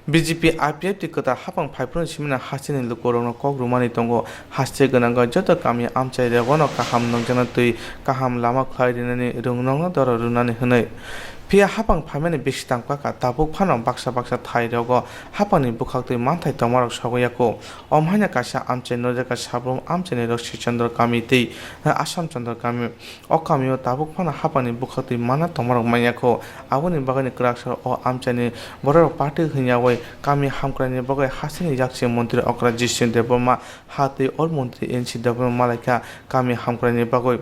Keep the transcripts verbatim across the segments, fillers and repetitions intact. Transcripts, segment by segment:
B J P I P F T kwtal haphang phaiphuru simina hasteni lukurokno kok rwmani tongo. Haste gwnangwi joto kami amchai rogno kaham nwngjano twi kaham lama khlai rinani rwngnokno doro rwnani hwnwi. Phiya haphang phaimani bisi tang kaka tabuk phano baksa baksa thai rogo haphangni bwkhaktwi manthai tongmarok sogwi yaku. Om haino kaisa amchai nujaka Sabrum amchaini rok Sri Chandra kami tei Assam Chandra kami. O kamio tabuk phano haphangni bwkhaktwi manna tongmarok manya kho. Aboni bagwino kwrak sal o amchaini bororok party hwnyaui kami hamkraini bagwi hasteni yakchi montri okra Jising Debbarma, ha tei or montri N C Debbarma malaikha kami hamkraini bagwi.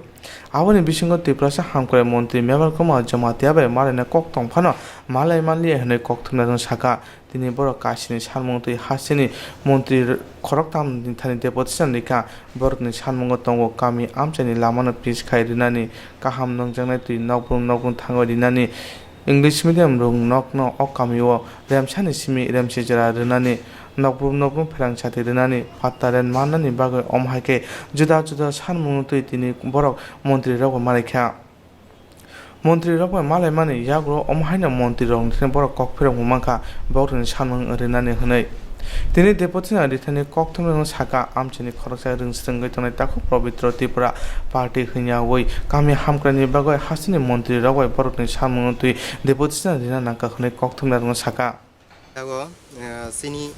Aboni bisingo Tiprasa hamkrai montri Mebar Kumar Jamatia bai malaina kok tong phano malai manliya hwnwi kok thumnairokno sakha. Tini borok kasini sanmung twi hasteni montri r-, khoroktham ni thani deputation rikha. Borokni sanmungo tongo kami amchaini lamano pitch khai rinani, kaham nungjaknai twi nokbrung nokbrung thangwi rinani, English medium rok nokno o kamio remsani simi remsi jora rinani, nokbrung nokbrung pherang chati rinani, patta ren mannani bagwi om hai khe juda juda sanmung twi tini borok montri rokbo malaikha. Montri rok bai malaimani yagulo omo haino montri rokni thani borok kok phirokma mankha, borokni samung rinani hwnwi. Tini deputation rithani kok thumnairokno saka amchaini khoroksa rwngsrwngwi tongnai takhuk Pabitra Tripura party hwnyaui kami hamkraini bagwi hasteni montri rok bai borokni samungno twi deputation rina nangkha hwnwi kok thumnairokno saka. Jago, eh, chini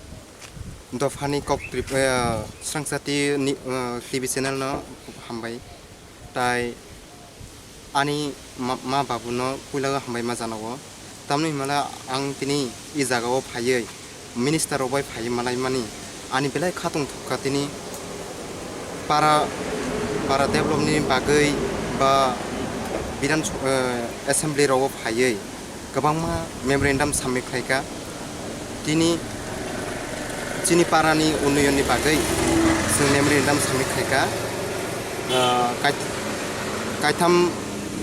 dophani kok trip, eh, srangsa tini, eh, T V channel no hambai. Tai ani ma, ma babu no puila o hambai ma jana o. Tamni himala ang tini i jaga o phaiwi minister rok bai phaiwi malai mani. Ani belai khatung thukha tini para, para develop ni bagwi ba Bidhan, eh, assembly rok o phaiwi. Kwbangma memorandum submit khlaikha. Tini chini parani unnayonni bagwi chwng memorandum submit khlaikha. Ah, kait-, kaitham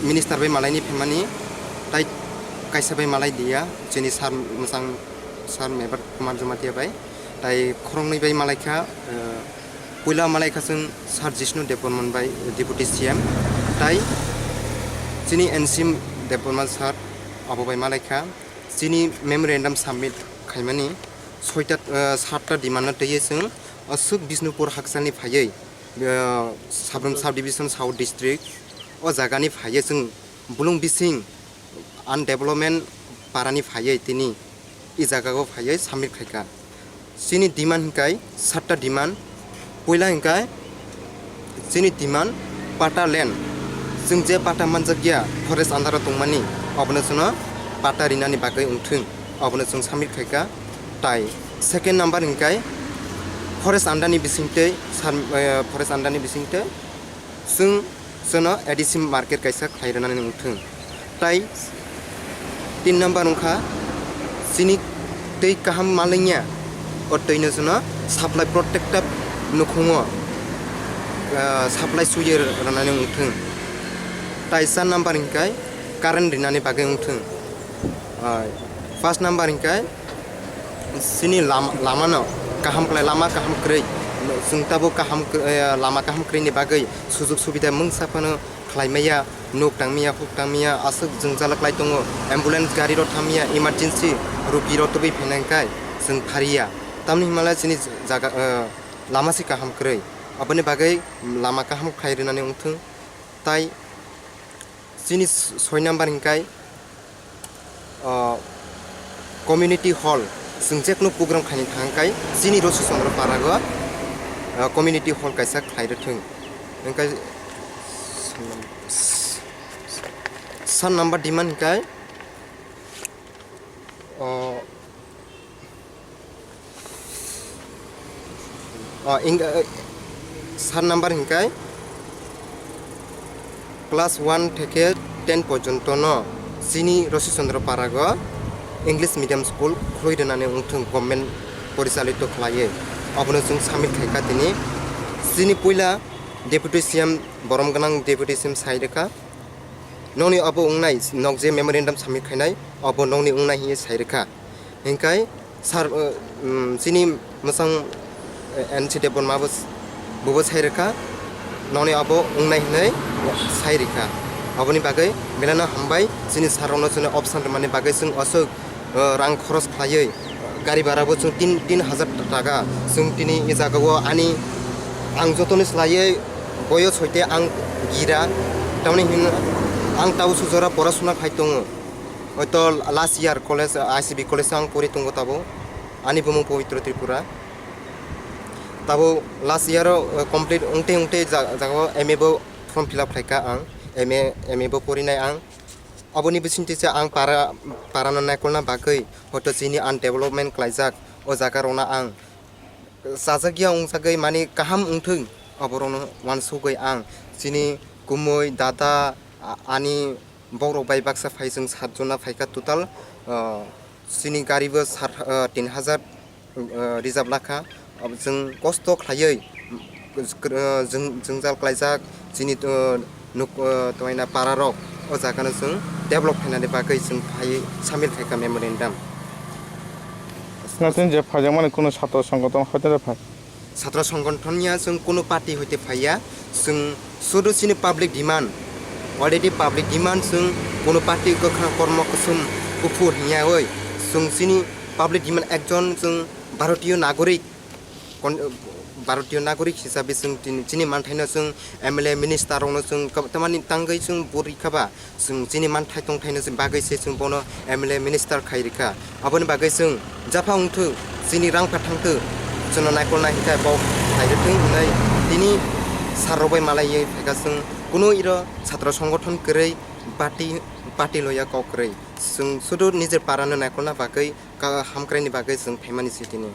minister bai malaini phaimani, tai kaisa bai malai diya, chini sir mwchang sir Mebar Kumar Jamatia bai, tai khoroknwi bai malaikha, ah, Puila malaikha chwng Sir Jishnu Debbarman bai Deputy C M, tai chini N C M Debbarman sir abo bai malaikha. Chini memorandum submit khaimani soita, eh, satta demand no twiwi chwng aswk Bishnupur hakchalni phaiwi, eh, Sabrum Sub Division South District o jagani phaiwi chwng bulung bising undevelopment parani phaiwi tini i jagao phaiwi submit khaikha. Chini demand hinkai satta demand. Puila hinkai chini demand pata land. Chwng je pata manjakya forest under o tongmani, obono chwngno pata rinani bagwi wngthwng, obono chwng submit khaikha. Tai second number hinkai forest under ni bisingtwi, sar-, eh, forest under ni bisingtwi chwng, chwngno A D C market kaisa khlai rwnani wngthwng. Tai tin number wngkha chini twi kaham malingya, o twino chwngno supply protected nukhungo, ah, supply suye rwnani wngthwng. Tai char number hwnkhe current rinani bagwi wngthwng. Ah, first number hwnkhe chini lama, lamano kaham khlai, lama kaham kwrwi. Chwng tabuk kaham kwrwi, eh, lama kaham kwrwini bagwi sujuk subida mungsa phano khlai maya, nuk tang maya, huk tang maya, aswk jwngjal khlai tongo. Ambulance gari rok thang maya, emergency rogi rok tubui phainai hwnkhe chwng phariya. Tamni hwnmale chini jaga, eh, lama se kaham kwrwi. Aboni bagwi lama kaham khlai rwnani wngthwng. Tai chini soi number hwnkhe, ah, community hall, chwng jekno program khaina thang khe chini Rosi Chandra Parago, ah, community hall kaisa khlai rwthwng. Hwnkhe san number demand hwnkhe, ah, O, ing-, eh, sar number hingkai class one theke ten porjonto no chini Rosi Chandra Parago English medium school khuloi rwnani wngthwng government porichalito khlaiwi. Obono chwng submit khaikha tini. Chini puila Deputy C M, borom gwnang Deputy C M sai rwkha. Nokni obo wngnai, nok je memorandum submit khainai, obo nokni wngnai hinwi sai rwkha. Hinkhe sir, uh, um, chini mwchang, uh, N C Debbarma bo s-, bobo sai rwkha, nokni obo wngnai hinwi sai rwkha. Oboni bagwi belai no hambai, chini sir rokno chwngno option rwmani bagwi chwng aswk, uh, rang khoros khlaiwi, uh, Gari bhara bo chwng tin, tin hazar taka. Chwng tini e jaga o ani ang jotoni slaiwi boyos hoite ang gira. Tamoni hin ang tausu jora porasuna khai tongo. Hoito last year college, I C B college o ang pori tongo tabo. Ani bumung Pabitra Tripura. Tabo last year o, eh, complete wngte wngte ja-, jaga o M A bo form fill up khlaika ang. M A, M A bo porinai ang. Aboni bisingtwi se ang para, parano naikolna bagwi hoito chini undevelopment klaijak o jaga rokno ang chajakya wngchagwi mani kaham wngthwng, aborokno uansugwi ang chini kumui, dada, a-, ani bokrok bai baksa phai chwng satjona phaikha total, ah, chini gari bo sat, ah, tin hazar, ah, reserve lakha. Abo chwng kosto khlaiwi, ah, jwng-, jwngjal klaijak chini, ah, nuk, ah, tongmani pararok o jagano chwng develop khainani bagwi chwng phai samil khaikha memorandum. Natin je phaijakmani kunu chhatro songgoton hoite phai? Chhatro songgoton ya chwng kunu party hoite phaiya, chwng sudu chini public demand, already public demand chwng kunu party kwkhwrang kormo kusum kuphur hinya oi, chwng chini public demand ekjon chwng Bharatiyo nagorik, kon-, Bharatiyo nagorik hisabe chwng tin-, chini manthaino chwng M L A minister rokno chwng kab-, tamani tangwi chwng buri khaba, chwng chini manthai tongthaino chwng bagwi se chwng bono M L A minister khai rikha. Aboni bagwi chwng japha wngthwk, chini rang pha thangthwk, chwngno naikolna hinkhe bo khai rwthwng hwnwi tini sir rok bai malaiwi phaikha chwng. Kunu iro chhatro songgothon kwrwi, party, party loya kok kwrwi. Chwng sudu nijer parano naikolna bagwi, ka-, hamkraini bagwi chwng phaimani se tini.